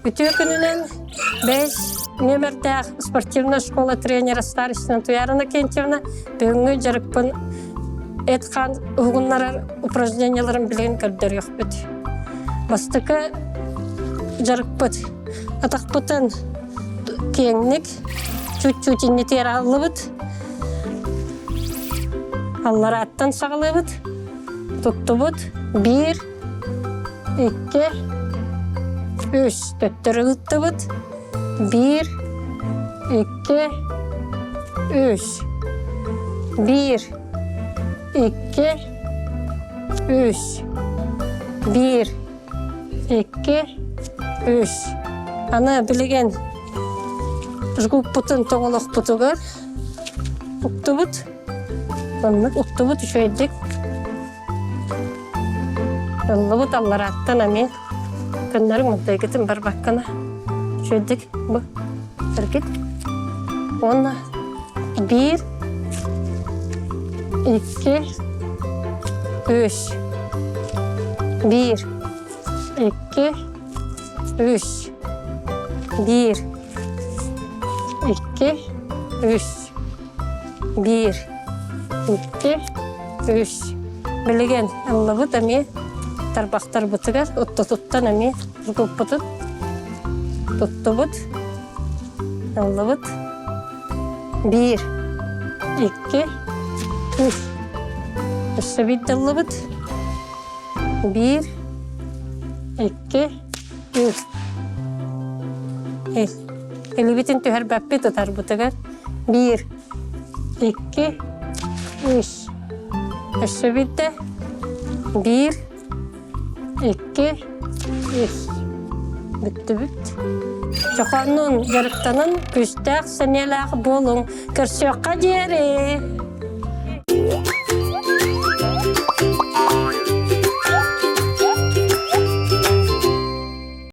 Үтүө күнүнэн бэс нүөмэрдээх спортивная школа тренера Старостина Туяра Иннокентьевна бүгүҥҥү дьарыкпын эт-хаан уһугуннарар упражненияларын билигин көрдөрүөхпүт. Бастакы дьарыкпыт атахпытын киэҥник чуть-чуть иннитигэр ааллыбыт. Алларааттан саҕалыыбыт. Туттубут. Биир, икки, үс. Төттөрү ыыттыбыт. Биир, икки, үс. Биир, икки, үс. Биир, икки, үс. Аны билигин жгуппутун тоҥолохпутугар уктубут. Маннык уктубут үчүгэйдик. Ыллыбыт алларааттан эмиэ көннөрү мындайгытын барбаккына үчүгэйдик бу эргит. Уонна биир, икки, үс. Биир, икки, үс. Биир, икки, үс. Биир, икки, үс. Билигин ыллыбыт эмиэ тарбахтарбытыгар оттотуттан эмиэ туппутун туттубут. Ыллыбыт. Биир, икки, үс. Өссө биирдэ ыллыбыт. Биир, икки, үс. Илибитин түһэрбэппит ытарбытыгар биир, икки, үс. Өссө биирдэ биир, икки, үс. Бүттүбүт. Чохооннуун дьарыктанан күүстээх сэниэлээх буолуҥ. Көрсүөххэ диэри!